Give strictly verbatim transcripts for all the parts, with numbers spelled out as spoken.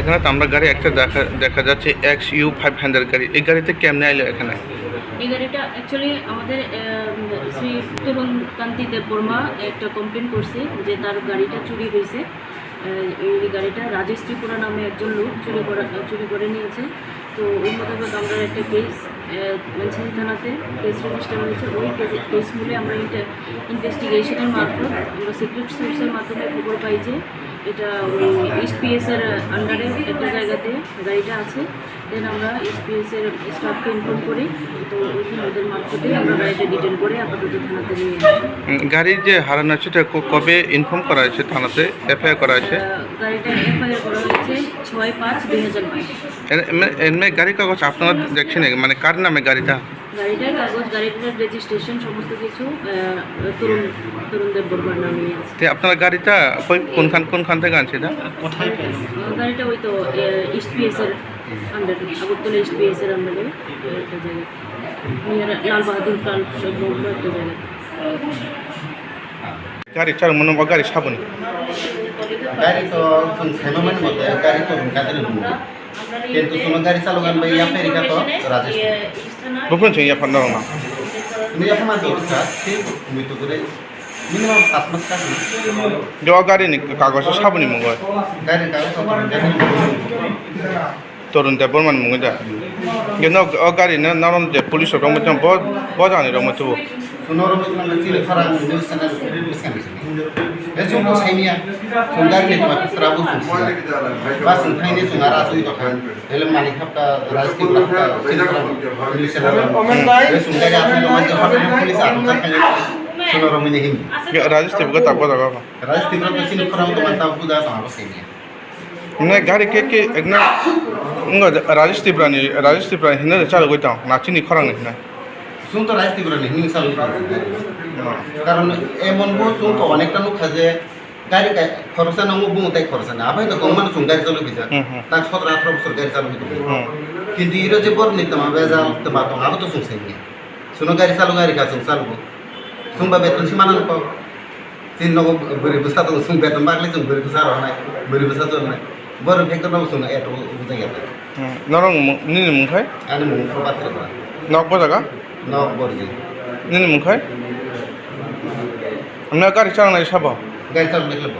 এখানে তো আমরা গাড়ি একটা দেখা, দেখা যাচ্ছে এক্স ইউ ফাইভ হান্ড্রেড গাড়ি। এই গাড়িতে কেমনে আইলো এখানে? এই গাড়িটা অ্যাকচুয়ালি আমাদের, আহ, শ্রী তরুণ কান্তি দেববর্মা একটা কমপ্লেন করছে যে তার গাড়িটা চুরি হয়েছে। আহ, এই গাড়িটা রাজেশ ত্রিপুরা নামে একজন লোক চুরি করা, চুরি করে নিয়েছে। তো ওই মোতাবেক আমরা একটা কেস, আহ, ময়নামতি থানাতে কেস রেজিস্টার হয়েছে। ওই কেস, কেস মূলে আমরা এটা ইনভেস্টিগেশনের মারফত, আমরা সিক্রেট সোর্সের মাধ্যমে খবর পাই যে এটা ওই ইস্ট পিএস এর আন্ডারে একটা জায়গাতে গাড়িটা আছে। দেন আমরা ইস্ট পিএস এর স্টাফকে ইনফর্ম করি। তো ওইখানে ওদের মারফতে আমরা গাড়িটা ডিটেন করে আপাতত থানাতে নিয়ে আসি। উম, গাড়ি যে হারানো হয়েছে, এটা ক-, কবে ইনফর্ম করা হয়েছে থানাতে, এফআইআর করা হয়েছে? আহ, গাড়িটা এফআইআর করা হয়েছে ছয় পাঁচ দুই হাজার বাইশ। এ-, এমনি, এমনি গাড়ির কাগজ আপনারা দেখছেন নাকি? মানে, কার নামে গাড়িটা? গাড়িটার কাগজ, গাড়িটার রেজিস্ট্রেশন, সমস্ত কিছু, আহ, তরুণ, তরুণ দেব বর্মার নামে আছে। তে আপনারা গাড়িটা কই, কোনখান, কোনখান থেকে আনছে এটা? কোথায় পেলেন? আহ, গাড়িটা ওই তো, আহ, ইস্ট পিএস এর আন্ডারে, আগরতলা ইস্ট পিএস এর আন্ডারে, আহ, একটা জায়গা। Near লাল বাহাদুর ক্লাব সংলগ্ন একটা জায়গা। Gari char mano ba gari saboni. Gari to chwng saimamani mote gari to rwngkha de rwngmung. Kintu chwngno gari chalogan bai yapharikha to Rajesh. Buphang chwng yaphar norokno. Chwngno yapharma to rwngkha, tei muitu kwrwi minimum pas mas ka hwnwi. Jo gari ni kagoj saboni mungoi. Gari kagoj to rwngkha de rwngmung. Torun Debbarma ni mungwi da. Hwnkhe nok o gari no norok je police rok romwi tong bo, bo jani romwi tubu. Norok chini khorang news channel buskang sini. He chwng to saimanya. Chwng gari ni tongma putra bo chwng sina. Ba chwng thaini chwng ara chwng tokha. Hele malik hapta, rajki hapta, chini khorang news channel. He chwng gari aswk tongma je hapta police atok jak khaini. Chwng norok mini him. Rajesh Tripura ta bo jaga. Rajesh Tripura to chini khorang tongma ta buja tong abo saimanya. Hwnwi gari khe khe ekno wngkha Rajesh Tripura ni, Rajesh Tripura ni hinwi chalogwi tong, na chini khorang ni hinwi. Chwng to Rajesh Tripura ni hinwi chalogwi tong. Hmm. Karon emon bo chwng to onekta nukha je gari ka khoroksa nangma bumung tai khoroksa ni. Abai to gongmano chwng gari chalogwi jak. Hmm, hmm. Tak sotro atro bosor gari chalogwi tong. Hmm. Kintu iro je borok ni twma bejal, twma tong, abo to chwng sai manya. Chwngno gari chalogwi rikha, chwng chalogo. Chwng ba beton si manang kok. Chini nogo bwrwi bwsa tongo, chwng beton bagwi chwng bwrwi bwsa rwnai, bwrwi bwsa chornai. Borok factory no chwng eto bujai ya. Hmm. Norok mung, nini mung khai? Ani mung Prabhat Tripura. Nok bo jaga? Nok Borji. Nini mung khai? Amna gari chang nai sabo? Gari chang nai sabo.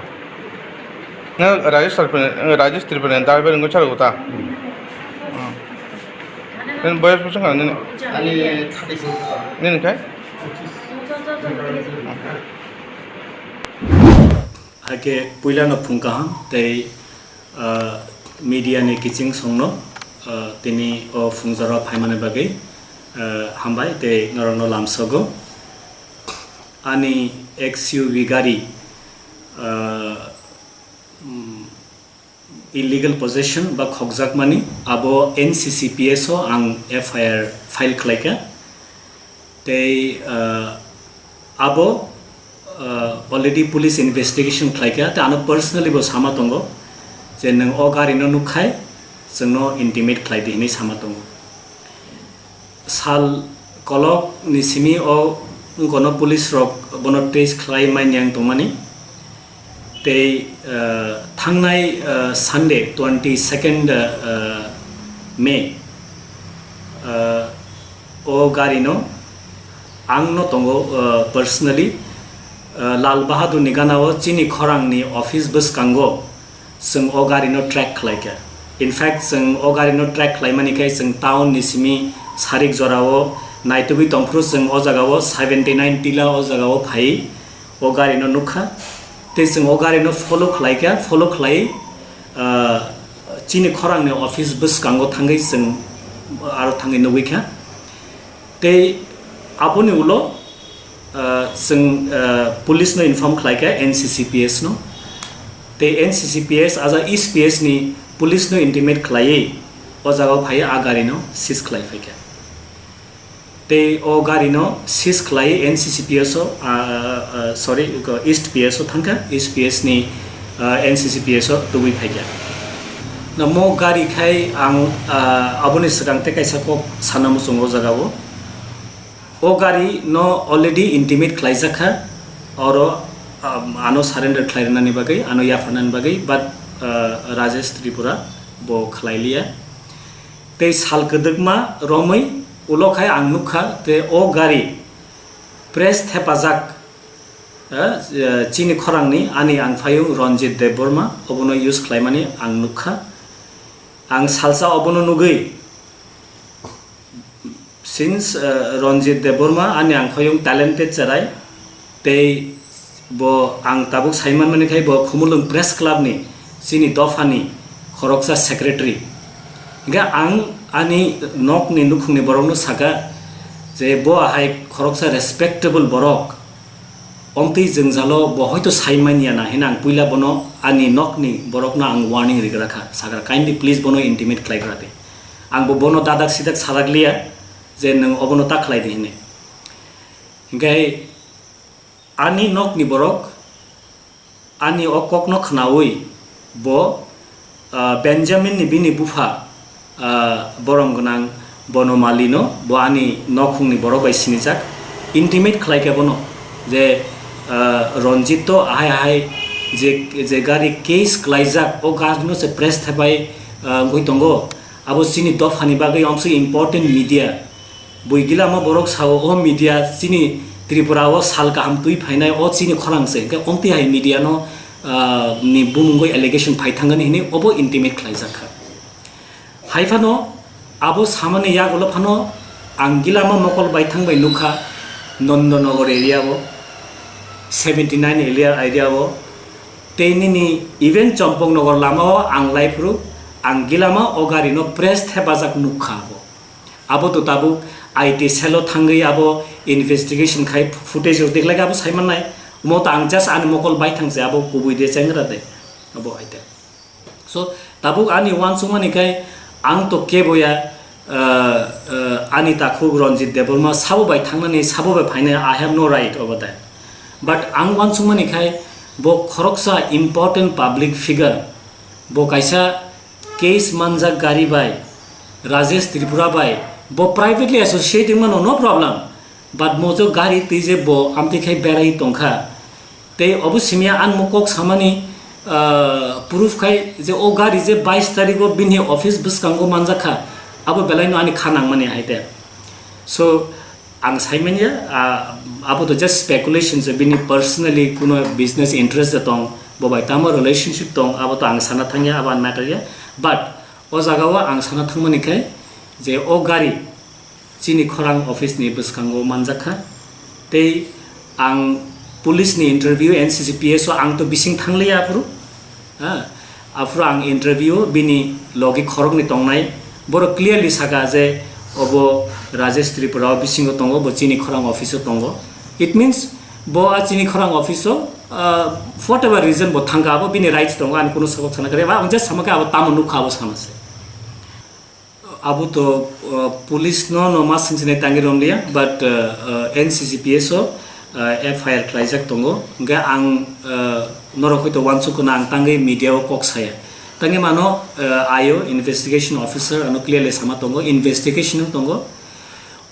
Na Rajesh Tripura, Rajesh Tripura ni driver ngo chalo ta. Hmm. Hmm. Nini boyos bwswk nini? Ani thirty six. Nini khai? Hakhe puilano phung kaham tei, ah, media ni kiching songno, ah, tini o phungjaro phaimani bagwi, ah, hambai tei norokno lamsogo. Ani X U V gari, ah, mm, illegal possession ba khokjakmani, abo N C C P S o ang F I R file khlaikha. Tei, ah, abo, ah, already police investigation khlaikha, tei ano personally bo sama tongo je nwng o gari no nukkhai chwngno intimate khlai di hinwi sama tongo. Sal kolok ni simi o wngkono police rok bono trace khlai manya wng tongmani. Tei, ah, thangnai, ah, Sunday, twenty second, ah, May, ah, o gari no ang no tongo, ah, personally, ah, Lal Bahadur ni gana o chini khorang ni office bwskango. Chwng o gari no track khlaikha. In fact, chwng o gari no track khlaimani khe chwng town ni simi sarik jora o naitugwi tongphuru chwng o jaga o seventy nine Tila o jaga o phai o gari no nukha. Tei chwng o gari no follow khlaikha, follow khlai, ah, chini khorang ni office bwskango thangwi chwng aro thangwi nugwi kha. Tei aboni ulo, ah, chwng, ah, police no inform khlaikha N C C P S no. Tei N C C P S aja East P S ni police no intimate khlaiwi o jaga o phaiwi a gari no seize khlai phaikha. Tei o gari no seize khlaiwi N C C P S o, ah, ah, sorry, East P S o thangkha, East P S ni, ah, N C C P S o tubui phaikha. Na mo gari khai ang, ah, aboni swkang tei kaisa kok sana muchungo o jaga o. O gari no already intimate khlaijak kha, oro, ah, ano surrender khlai rwnani bagwi, ano yapharnani bagwi, but, ah, Rajesh Tripura bo khlai liya. Tei sal kwdwkma romwi ulo khai ang nukha, tei o gari press thepajak, eh, eh, chini khorangni ani angphayung Ranjit Debbarma obono use khlaimani ang nukha. Ang salsa obono nugwi, since, eh, Ranjit Debbarma ani angphayung talented cherai, tei bo ang tabuk saimanmani khai bo Khumulwng Press Club ni chini dophani khoroksa secretary. Hingkhe ang ani nokni nukhungni borokno saka je bo ahai khoroksa respectable borok, omtwi jwngjalo bo hoito sai manya na hino ang puila bono ani nokni borokno ang warning rigra kha, sakra kindly please bono intimate khlaigra de. Ang bo bono dadak sidak sarak liya je nwng obono ta khlai di hini. Hingkhe ani nokni borok ani o kokno khnaui bo, ah, Benjamin ni bini bupha, ah, borom gwnang Bonomali no bo ani nokhung ni borok bai sinijak, intimate khlai khe bono je, ah, Ranjit to ahai ahai je, je gari case klaijak o gari no se press thepai, ah, wngwi tongo, abo chini dopha ni bagwi omswi important media. Buigilama borok sao, o media chini Tripura o sal kaham twi phainai, o chini khorang se, hingkhe omtwi hai media no, ah, ni bumungwi allegation phai thangani hini obo intimate khlaijak kha. Hai phano abo samani yagulo phano ang gilama mokol bai thang bai nukha Nandanagar area o, seventy nine area, area o, tei nini even Champaknagar lama o ang lai phuru ang gilama o gari no press thepajak nukha abo. Abo to tabuk I T cell o thangwi abo investigation khai footage rok tikhlai khe abo sai mannai. Omo to ang just ani mokol bai thang se abo kubui de chengra de abo hai de. So tabuk ani uansukmani khai ang to kebo ya, ah, ah, ani takhuk Ranjit Debbarma sabo bai thangnani sabo bai phainai, I have no right over that. But ang uansukmani khai bo khoroksa important public figure, bo kaisa case manjak gari bai, Rajesh Tripura bai, bo privately associate wngmano, no problem. But mo je gari twi je bo amtwi khai berai tongkha. Tei obo simya ang mo kok samani, ah, proof khai je o gari je bais tarikh o bini office bwskango manjak kha, abo belai no ani kha nangmani hai te. So, ang sai manya, ah, abo to just speculation se, bini personally kuno business interest de tong, bo bai tamo relationship tong, abo to ang sana thangya, abo ang matter ya. But o jaga o ang sana thangmani khai je o gari chini khorang office ni bwskango manjak kha. Tei ang police ni interview, N C C P S o ang to bising thangliya aphuru. Ha, aphuru ang interview bini logi khoroknwi tongnai, borok clearly saka je obo Rajesh Tripura o bisingo tongo, bo chini khorang office o tongo. It means bo a chini khorang office o, ah, whatever reason bo thangkha, abo bini rights tongo, ani kunu sabok sana kwrwi. Ba ang just sama khe abo tamo nukha, abo sana se. Abo to, uh, police no, no ma swngchinai tangwi romliya, but, uh, uh, N C C P S o, uh, F I R khlaijak tongo. Hingkhe ang, uh, norok hoi to uansuk khna ang tangwi media o kok saya. Tangwi mano, uh, ayo investigation officer ano clearly sama tongo, investigation o tongo.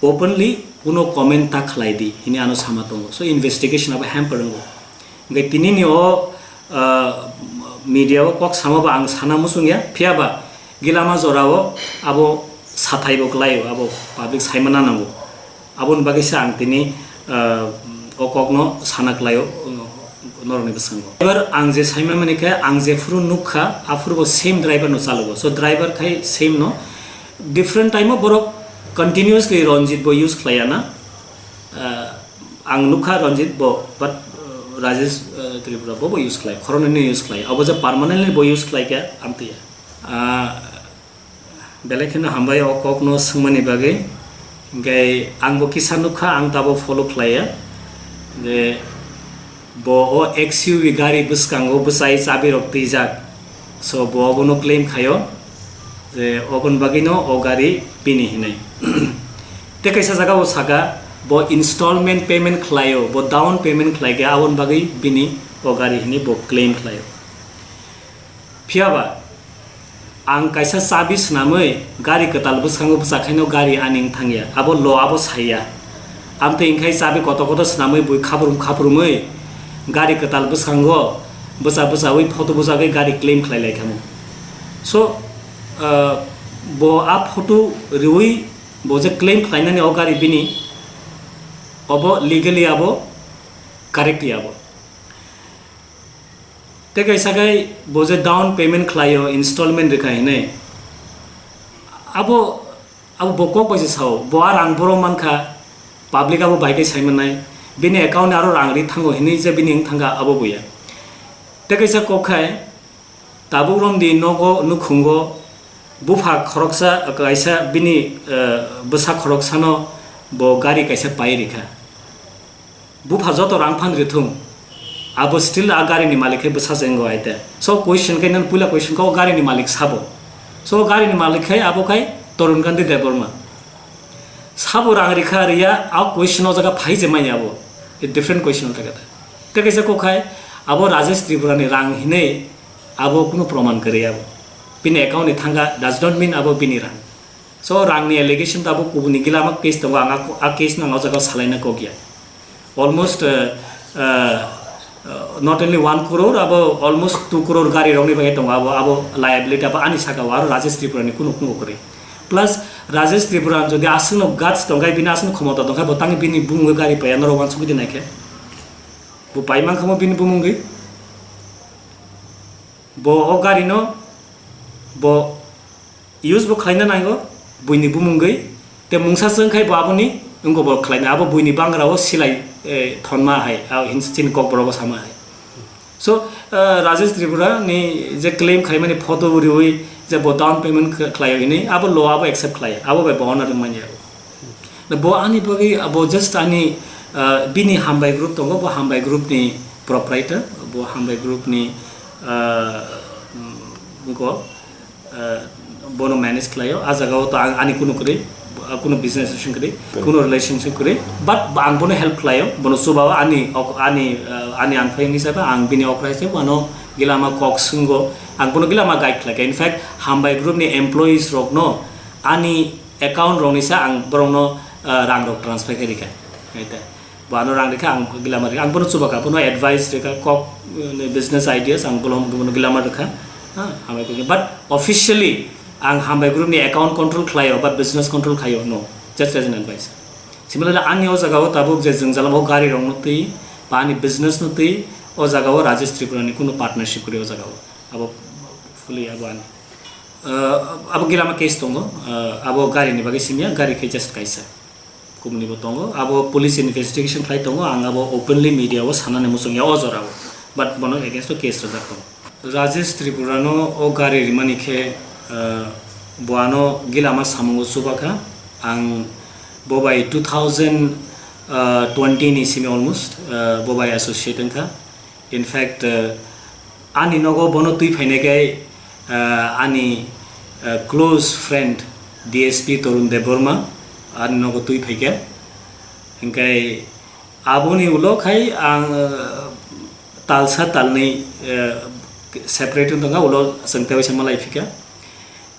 Openly kuno comment ta khlai di, hini ano sama tongo. So investigation abo hamper wngo. Hingkhe tini ni o, ah, media o kok sama ba ang sana muchung ya, phiya ba gilama jora o abo sathai bo kwlai o, abo public sai mana nango. Aboni bagwi se ang tini, ah, o kok no sana kwlai o, norok ni bwskango. Ebar ang je sai mani khe, ang je phuru nukha, aphuru bo same driver no chalogo. So driver khai same no, different time o borok continuously Ranjit bo use khlai ya na. Ah, ang nukha Ranjit bo, but, uh, Rajesh, uh, Tripura bo, bo use khlai, khoroknwi no use khlai, abo je permanently bo use khlai khe amtwi ya. Ah, belai kheno hambai o kok no swngmani bagwi, hingkhe ang bo kisa nukha, ang tabo follow khlai ya, je bo o X U V gari bwskango bwchai chabi rok twijak. So, bo obono claim khaio je oboni bagwino o gari bini hinwi. Tei kaisa jaga bo saka, bo installment payment khlaio, bo down payment khlai khe aboni bagwi bini o gari hinwi bo claim khlaio. Phiya ba, ang kaisa chabi swnamwi gari kwtal bwskango bwchakhaino gari ani wng thangya, abo lo abo saiya. Amtwi wngkhai chabi kotor kotor swnamwi bui khaprum khaprumwi gari kwtal bwskango bwcha bwchawi photo bujagwi gari claim khlai lai khamu. So, Ah, bo a photo riwi bo je claim khlainani o gari bini, obo legally abo correct ya bo. Tei kaisa khai bo je down payment khlaio, installment rikha hinwi, abo, abo bo kok bai se sao, bo a rang borok mankha, public abo bai khe sai mannai, bini account ni aro rang ri thango hinwi je bini wng thangkha abo buya. Tei kaisa kok khai, tabuk romdi nogo nukhungo bupha khoroksa kaisa bini, eh, bwsa khoroksano bo gari kaisa pai rikha. Bupha joto rang phan rithung, abo still a gari ni malik khai bwsa se wngo aite. So question khai nang puila question kha o gari ni malik sabo? So o gari ni malik khai abo khai Tarun Gandhi Debbarma. Sabo rang rikha riya, a question o jaga phai je manya abo. A different question o jaga. Tei kaisa kok khai abo Rajesh Tripura ni rang hinwi abo kunu proman kwrwi abo. Bini account ni thangkha does not mean abo bini rang. So rang ni allegation tabuk kubuni gila ma case tongo, ang a, a case no ang o jaga o salaina kok ya. Almost, uh, uh, uh, not only one crore, abo almost two crore gari rok ni bagwi tongo, abo, abo liability abo ani saka o, aro Rajesh Tripura ni kunu kungo kwrwi. Plus Rajesh Tripura jodi aswk no guts tongkha, bini aswk no khomota tongkha, bo tangwi bini bumungwi gari paiya norok uansukgwi di naikhe. Bo pai mankha mo bini bumungwi. Bo o gari no bo use bo khlaina nango, buini bumungwi. Te mungsa se wngkhai bo aboni wngkha bo khlaina, abo buini bangra o silai, eh, thonma hai, a hinsi chini kokborok o sama hai. So, eh, Rajesh Tripura ni je claim khaimani photo riwi je bo down payment kh-, khlaio hinwi, abo law abo accept khlai, abo bai bo honor wngmani abo. Da bo ani bagwi abo just ani, ah, bini Hambai Group tongo, bo Hambai Group ni proprietor, bo Hambai Group ni, ah, mm, wngkha, ah, bono manage khlaio. A jaga o to ang ani kuno kwrwi, ah, kuno business relation kwrwi, kuno relationship kwrwi, but ang bono help khlaio, bono chuba o ani ok-, ani, ah, ani ang phai hisabe ang bini okra hisabe bono gila ma kok swngo, ang bono gila ma guide khlaikha. In fact, Hambai Group ni employees rok no ani account rokni sa ang borokno, ah, rang rok transfer khe rikha. Ete, bo ano rang rikha, ang gilama rikha, ang bono chubakha, bono advice rikha, kok, eh, business ideas ang bolong bono gilama rikha. Ha, hambai khe, but officially ang Hambai Group ni account control khlaio ba business control khaio, no, just as an advice. Similarly, ani o jaga o tabuk je jwngjal o gari rok no twi, ba ani business no twi, o jaga o Rajesh Tripura ni kuno partnership kwrwi o jaga o. Abo fully abo ani. Uh, abo gilama case tongo, uh, abo gari ni bagwi simya, gari khe just kaisa. Kumni bo tongo, abo police investigation khlai tongo, ang abo openly media o sanani muchung ya o jora o. But bono against o case rwjak tongo. Rajesh Tripura no o gari rimani khe, uh, bo ano gilama samungo chubakha, ang bo bai two thousand twenty ni simi almost, uh, bo bai associate wngkha. In fact, uh, ani nogo bono twi phainai khe, uh, ani, uh, close friend D S P Tarun Debbarma ani nogo twi phaikha. Hinkhe aboni ulo khai ang, uh, talsa talnwi, uh, separate wng tongkha, ulo chwng tei waisa malai phikha.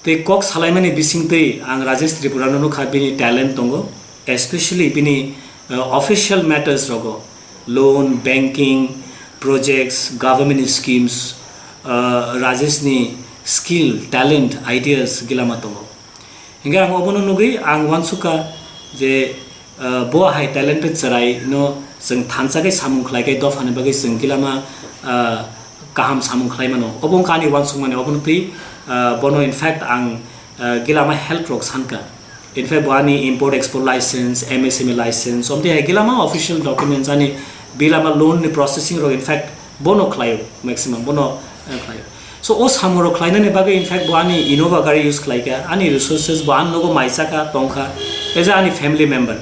Tei kok salaimani bisingtwi ang Rajesh Tripura no nukha, bini talent tongo, especially bini, uh, official matters rogo, loan, banking, projects, government schemes, uh, Rajesh ni skill, talent, ideas gilama tongo. Hinkhe ang obono nugwi ang uansukha je Ah, bo hai talented chwrai no chwng thansa khe samung khlai khe dopha ni bagwi chwng gilama, ah, kaham samung khlai mano. Obo wngkha ani uansukmani, obono twi, ah, bono in fact ang, ah, gilama help rok sankha. In fact bo ani import export license, M S M E license, omtwi hai gilama official documents ani gilama loan ni processing rok in fact bono khlaio, maximum bono, eh, khlaio. So o samung rok khlainani bagwi in fact bo ani Innova gari use khlaikha, ani resources bo ani nogo mai chakha tongkha as a ani family member.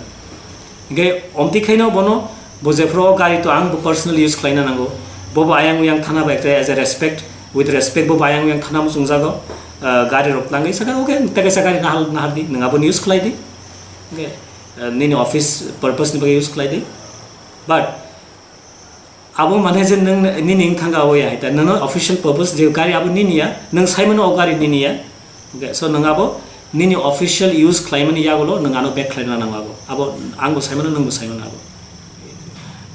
Hinkhe omtwi khaino bono bo jephuru o gari to ang bo personal use khlaina nango, bo bo ayang uyang thana bai khe as a respect, with respect bo bo ayang uyang thana muchungjago, ah, gari rok tangwi saka okay tei kaisa gari nahal nahal di nwng aboni use khlai di, hinkhe, ah, nini office purpose ni bagwi use khlai di, but abo mane je nwng nini wng thangka abo ya, hai ta, nono official purpose je gari abo nini ya, nwng sai mano o gari nini ya. Okay, so nwng abo nini official use khlaimani yagulo nwng ano back khlaina nango abo. Abo ang bo sai mano, nwng bo sai mano abo.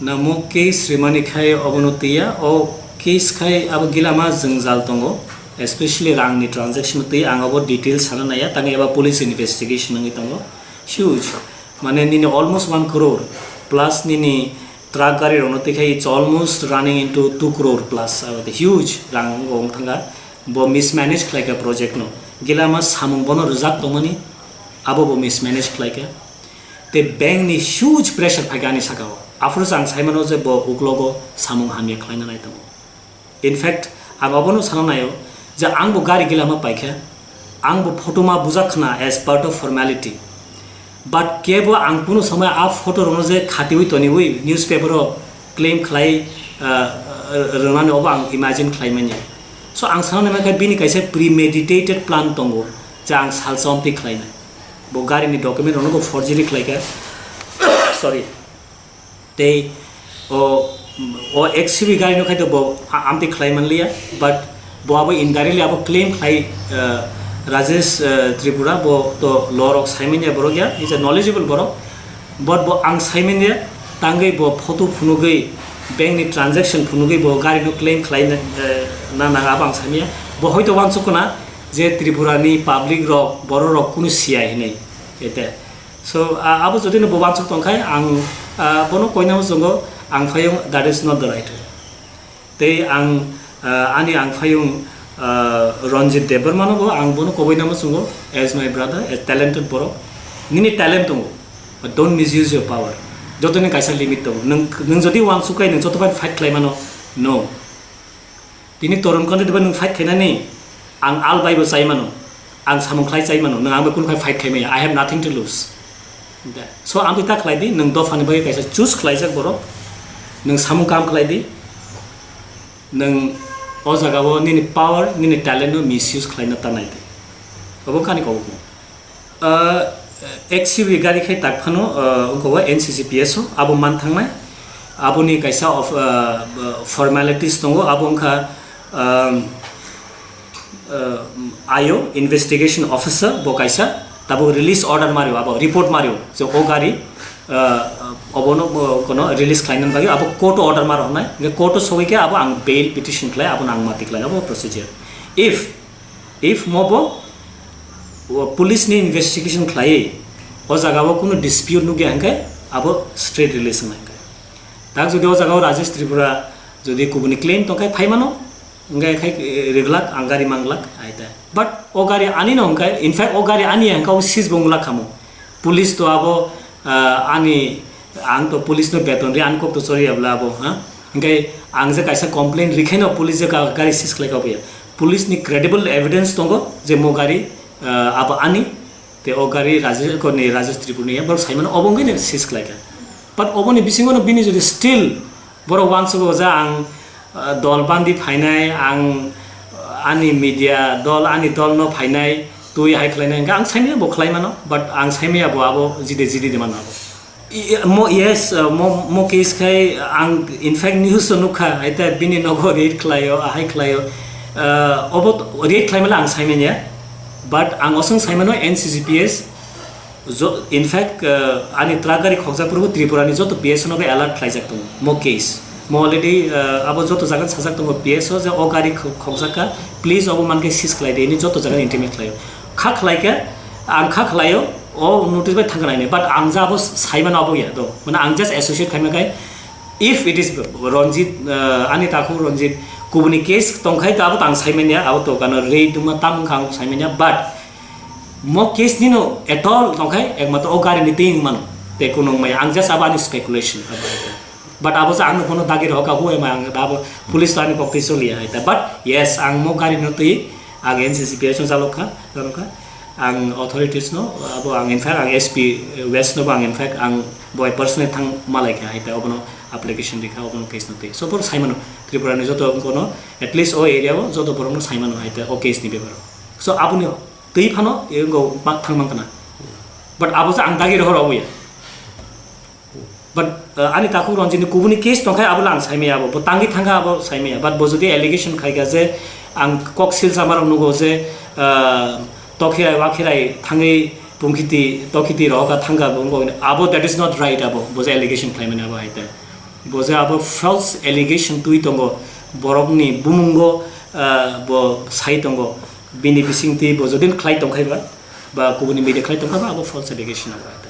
Namo case rimani khai obono twiya, o case khai abo gilama jwngjal tongo. Especially rangni transaction twi ang abo details sana naya, tangwi eba police investigation wngwi tongo. Huge, mane nini almost one crore plus nini truck gari rokno twi khai, it's almost running into two crore plus, abo the huge rang wng thanga. Bo mismanage khlai kha project no, gilama samung bono rwjak tongmani, abo bo mismanage khlai kha. Tei bank ni huge pressure phai kha ani saka o, aphuru se ang sai mano je bo uklogo samung hamya khlaina nai tongo. In fact, ang obono sana naio je ang bo gari gila ma paikha, ang bo photo ma bujak khna as part of formality. But kebo ang kunu samai a photo rokno je khatiwi toniwi newspaper o claim khlai, ah, rwnani obo ang imagine khlai manya. So ang sana nai mankha bini kaisa premeditated plan tongo je ang salsa omtwi khlainai. Bo gari ni document rokno bo forgery khlaikha. Sorry. Tei o, o X U V gari no khai to bo a-, amtwi khlai manliya, but bo abo indirectly abo claim khlai, uh, Rajesh, uh, Tripura, bo to law rok saimanya borok ya, is a knowledgeable borok, but bo ang saimanya tangwi bo photo phunugwi, bank ni transaction phunugwi bo gari no claim khlai na, uh, na nang abo ang saimanya. Bo hoito wansuk khna je Tripura ni public rok, borok rok kunu siya hinwi, ete. So, a-, abo jodi no bo wansuk tong khai, ang, ah, bono koina muchungo ang phayung, that is not the right way. Tei ang, ah, ani ang phayung, ah, Ranjit Debbarma no bo ang bono koboina muchungo as my brother, a talented borok. Nini talent tongo, but don't misuse your power. Jotoni kaisa limit tongo. Nwng, nwng jodi wansuk khai nwng joto bai fight khlai mano, no. Tini Torun Kante bai nwng fight khainani, ang al bai bo chai mano, ang samung khlai chai mano, nwng ang bai kunu khai fight khai maya, I have nothing to lose. So, ang ta khlai di, nwng dopha ni bagwi kaisa choose khlaijak borok, nwng samung kam khlai di, nwng o jaga o nini power, nini talent no misuse khlaina ta nai di. Obo kani kok. Ah, X U V gari khai tak phano, ah, wngkha o N C C P S o, abo man thangnai. Aboni kaisa of, ah, formalities tongo, abo wngkha, um, ah, I O, investigation officer, bo kaisa, tabuk release order mario, abo report mario, je o gari, ah, obono, bo kono release khlainani bagwi, abo court o order maro hwnai, hwnkhe court o sogwi khe abo ang bail petition khlai, abo nang mati khlai, abo procedure. If If mo bo, o, police ni investigation khlaiwi o jaga o kunu dispute nukya hwnkhe abo straight release wngnai hwnkhe. Tak jodi o jaga o Rajesh Tripura jodi kubuni claim tongkhe phai mano, hwnkhe khai, eh, riglak, ang gari manglak, ai ta. But o gari ani no hwnkhe, in fact o gari ani ya hwnkhe o seize bo wngla khamo. Police to abo, ah, ani, ang to police no beton ri, ani kok to chori abla abo, ha? Hingke ang je kaisa complaint rikhe no police je ka-, gari seize khlai ka obo ya. Police ni credible evidence tongo je mo gari, ah, abo ani, te o gari Rajesh, ko ni Rajesh Tripura ni ya, borok sai mano obo wngkhe ni seize khlai ka. But obo ni bisingo no bini jodi still Borok uansukgo je ang, ah, dol bandi phainai, ang, ah, ani media dol, ani dol no phainai, twi hai khlainai, hingkhe ang saimanya bo khlai mano, but ang saimanya bo abo jide jide de mano abo. I-, mo, yes, ah, mo, mo case khai ang in fact news o nukha, haita bini nogo raid khlaio, ahai khlaio, ah, obo to, raid khlaimala ang saimanya, but ang osong saimano N C C P S, Jo-, in fact, uh, ani truck gari khokjak phuru Tripura ni joto P S O no bai alert khlaijak tongo mo case. Mo already, uh, abo joto jaga sajak tongo P S O je o gari kho-, khokjak kha, please obo mankhe seize khlai di, hini joto jaga intimate khlaio. Kha khlai khe, ang kha khlaio, o notice bai thangkha nainai, but ang je abo saimano abo ya do. Mane ang just associate khaima khai, if it is Ranjit, uh, ani takhuk Ranjit, kubuni case tongkhai to abo to ang saimanya, abo to kano rei tongma tam wngkha ang saimanya, but Mo case ni no at all tongkhai, ekmatro o gari ni twi wng mano. Te kunu wng maya, ang just abo ani speculation. But abo je ang no bono dagi rohor ka, who am I? Ang abo police to ani kok twi choliya hai ta. But yes, ang mo gari no twi, ang N C C P S no jalok kha, jalok kha. Ang authorities no, abo ang in fact ang S P West no bo ang in fact ang boi personally thang malai kha hai ta, obono application rikha, obono case no twi. So, boro sai mano, Tripura ni joto kono, at least o area o joto borok no sai mano hai ta, o case ni beparo. So, aboni twi phano, e, wngkha ma-, thang mankha na. But abo se ang dagi rohor obo ya. But, uh, ani takhuk Ranjit ni kubuni case tongkhai abo lang saimaya abo. Bo tangwi thangkha abo saimaya. But bo jodi allegation khaikha je ang kok silsa marok nugo je, uh, tokhirai wakhirai thangwi pungkhiti tokiti rohoka thangkha bo wngkha. Abo that is not right abo. Bo je allegation khlaimani abo hai ta. Bo je abo false allegation twi tongo, borokni bumungo ah, bo sai tongo, bini bisingtwi bo jodi khlai tongkhaiba, ba kubuni media khlai tongkhaiba, abo false allegation abo.